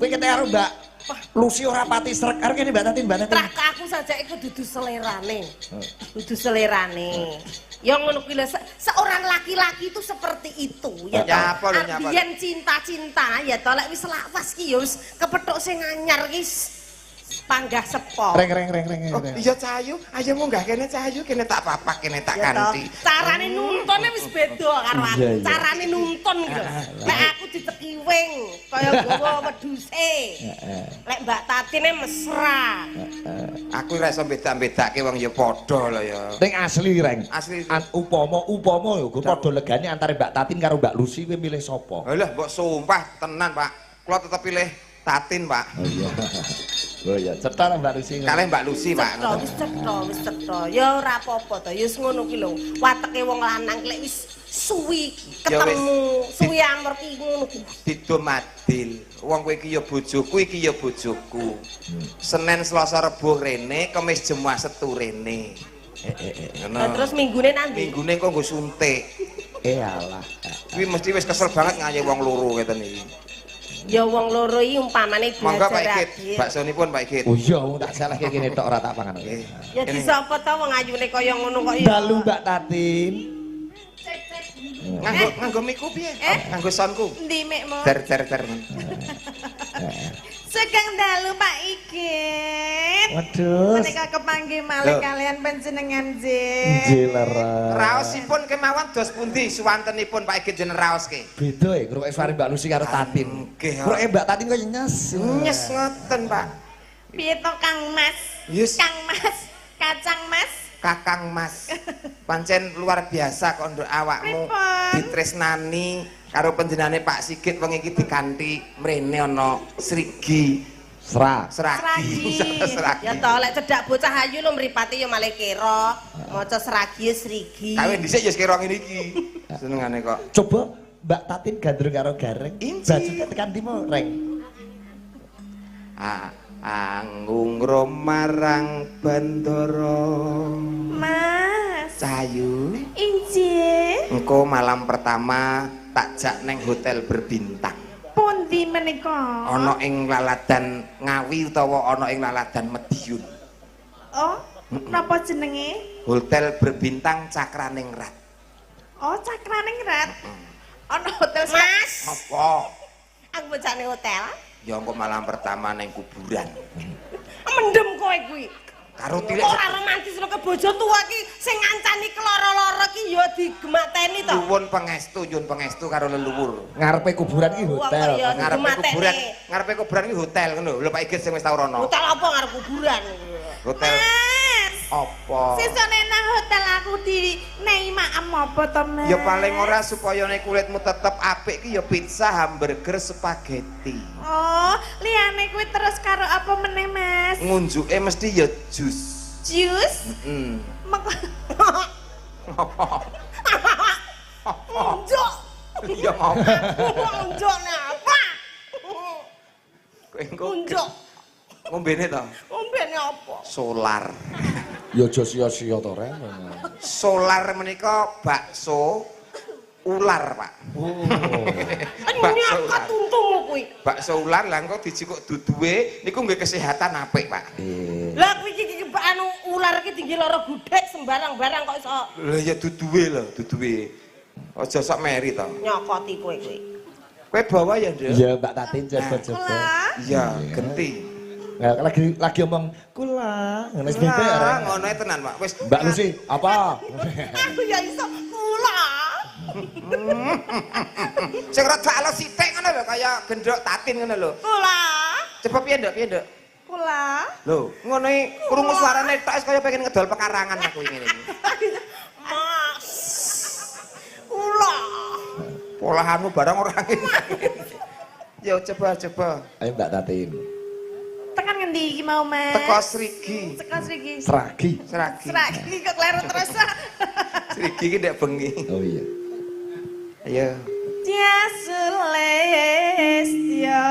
Kowe kete karo Mbak Lucy ora pati srek karo kene Mbak Tatin, Mbak Tatin. Trak aku saja iku dudu selerane. Dudu selerane. Ya ngono kuwi lho, seorang laki-laki itu seperti itu ya toh. Nyapa lho, nyapa. Biyen cinta-cinta ya toh, lek wis lawas ki ya wis kepethuk sing anyar ki panggah sepo. Reng reng reng reng. Oh, Reng. iya Cahayu, ayo munggah kene Cahayu, kene tak papak, kene tak Ya toh, kanthi. carane nuntune wis beda karo aku. Iya, iya. Carane nuntun gitu. Lek aku ditekiwing kaya gawa wedhuse. Lek Mbak Tatine mesra. Aku ora iso beda-bedake wong ya padha lho ya. Ning asli reng. Asli. An, upama upama yo padha legane antara Mbak Tatin karo Mbak Lucy kowe milih sapa? Alah, mbok sumpah tenan, Pak. Kula tetep pilih Tatin, Pak. Oh iya. Oh iya, cetha lah Mbak Lucy. Kalih Mbak Lucy, Pak. Cetha, wis cetha, wis cetha. Ya ora apa-apa to. Ya wis ngono ki lho. Wateke wong lanang lek wis suwi Ya wis. ketemu, suwi amor ki ngono kuwi. Didum adil. Wong kowe iki ya bojoku, iki ya bojoku. Senin, Selasa, Rebo rene, Kamis, Jumat, Setu rene. Ngono. Lah terus minggune nang ndi? Minggune kok nggo suntik. Eh alah. Kuwi mesti wis kesel banget ngaye wong loro ngeten iki. Ya wong loro iki umpamane Monggo Pak belajar Igit, adil. baksonipun Pak Igit. Oh iya, wong tak salahke kene tok ora tak pangan. Nggih. Ya disapa to wong ayune kaya ngono kok ya. Dalu Mbak Tatin. Nganggo nganggo miku piye? Nganggo soundku. Endi mikmu? Ter ter ter. Sugeng dalu Pak Igit. Waduh. Menika kepanggih malih Lho. kalian panjenengan nggih. Nggih leres. Raosipun kemawon dos pundi suwantenipun Pak Igit jeneng raoske? Beda ya ngrungokke suara Mbak Lucy karo Tatin. Nggih. Ngrungokke Mbak Tatin kaya nyes. Nyes ngoten, Pak. Piye to Kang Mas? Yes. Kang Mas, Kacang Mas. Kakang Mas. Pancen luar biasa kok nduk awakmu Pripun? ditresnani karo panjenengane Pak Sigit wengi iki dikanthi mrene ana Srigi Sra. Sragi. Sragi. Sragi. Ya to lek cedhak bocah ayu lho mripate ya malih kira. Maca Sragi Srigi. Kawin dhisik ya wis kira ngene iki. Senengane kok. Coba Mbak Tatin gandrung karo Gareng. Inci. Bajute tekan ndi mau, Reng? Ah, angungro marang Bandara. Mas. Cahayu. Injih. Engko malam pertama tak jak neng hotel berbintang. Pundi menika? Ana ing Laladan Ngawi utawa ana ing Laladan Madiun. Oh, napa jenenge? Hotel berbintang Cakraningrat. Oh, Cakraningrat. Ana hotel Mas, Apa? aku bocane hotel. Ya engko malam pertama neng kuburan. Mendem kowe kuwi. Karo tilik Ora romantis lho ke bojo tuwa ki sing ngancani keloro-loro ki ya digemateni to. nyuwun pangestu, nyuwun pangestu karo leluhur. Ngarepe kuburan iki hotel. Wong kaya Ngarepe Digemateni. kuburan, ngarepe kuburan iki hotel ngono lho. Lho Pak Igit sing wis tau rono. Hotel apa ngarep kuburan? Hotel Mas. apa? Sesone nang hotel aku di nei maem apa to, Mas? Ya paling ora supaya nek kulitmu tetep apik ki ya pizza, hamburger, spaghetti. Oh, liyane kuwi terus karo apa meneh, Mas? Ngunjuke mesti ya jus. Jus? Heeh. Meko Unjuk. Ya apa? Unjuk napa? Kowe engko Unjuk. ngombene to? Ngombene apa? Solar. Ya aja sia-sia to, Reng. Solar menika bakso ular, Pak. Oh. Bakso Nyakot ular. untumu kuwi. Bakso ular lah engko dijikuk duduwe niku nggih kesehatan apik, Pak. Eh. Lah kuwi iki iki anu ular iki tinggi loro gudhek sembarang barang kok iso Lah ya duduwe lho, duduwe. Aja sok meri to. nyokoti kowe kuwi. Kowe bawa ya, Nduk? Iya, Mbak Tatin coba-coba. Kula. Iya, genti. Nah, lagi omong kula, ngono wis beda ya, Lah, Reng. ngono ae tenan, Pak. Wis Mbak Lucy, apa? Aku ya iso kula. Sing rada alus sithik ngono lho, kaya gendhok Tatin ngono lho. Kula. Coba piye, Nduk? Piye, Nduk? Kula. Lho, ngono iki krungu suarane tok wis kaya pengen ngedol pekarangan aku ngene iki. Mas. Kula. Polahanmu barang ora ngene. Ya coba coba. Ayo Mbak Tatin. Tekan ngendi iki mau, Mas? Teko Srigi. Teko Srigi. Sragi. Sragi. Sragi kok kleru terus. Srigi iki ndek bengi. Oh iya. Ayo. Dia Sulistyo.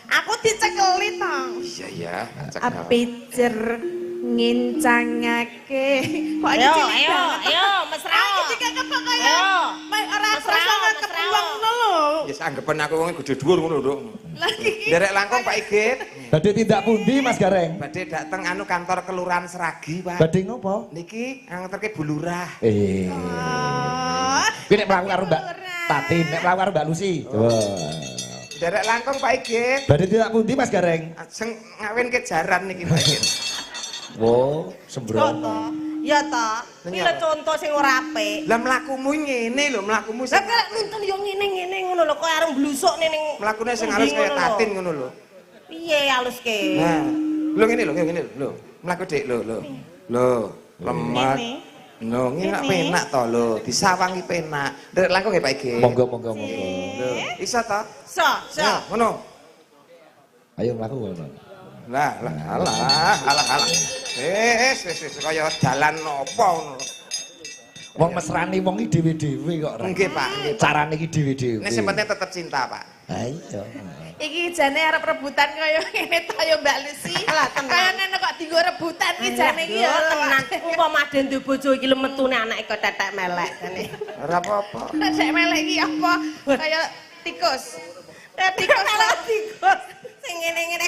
Aku dicekeli to. Iya ya, cekel. Apijer ngincangake. Kok iki Ayo, cilik ayo, banget. ayo, mesra. Aku dikekep kaya Ayo. ora Mesra, krasa mesra. kebuang no. anggepen aku wong gede dhuwur ngono, Nduk. Lah iki. Nderek langkung Pak Igit. Badhe tindak pundi Mas Gareng? Badhe dateng anu kantor Kelurahan Sragi, Pak. Badhe ngopo? Niki nganterke Bu Lurah. Eh. Oh. Kuwi nek mlaku karo Mbak Tatin, nek mlaku karo Mbak Lucy. Wah. Nderek langkung Pak Igit. Badhe tindak pundi Mas Gareng? Ajeng ngawinke jaran niki Pak Igit. Wo, sembrono. Ya ta. Kuwi lho conto sing ora apik. Lah mlakumu ngene lho, mlakumu Lah sing kok nuntun yo ngene-ngene ngono lho, kok arep blusuk ning mlakune sing halus kaya Tatin ngono lho. Piye haluske? Nah, lho ngene lho, ngene lho. Mlaku Dik lho, lho. Lho, lemak. Lho, ngene nak penak to lho, disawangi penak. Nderek langkung nggih Pak Igit. Monggo monggo monggo. Lho, iso to? So, so. Nah, ngono. Ayo mlaku ngono. Lah, lah, alah, alah, alah. Wis, wis, wis kaya dalan apa ngono. Wong mesrane wong iki dhewe-dhewe kok. Nggih, Pak, nggih. Carane iki dhewe-dhewe. Nek sing penting tetep cinta, Pak. Ha iya. Iki jane arep rebutan kaya ngene ta ya Mbak Lucy. Lah, tenan. Kaya ngene kok dienggo rebutan iki jane iki ya tenan. Umpama aden duwe bojo iki lho metune anake kok tetek melek jane. Ora apa-apa. Tetek melek iki apa? Kaya tikus. Tikus, tikus. Sing ngene-ngene.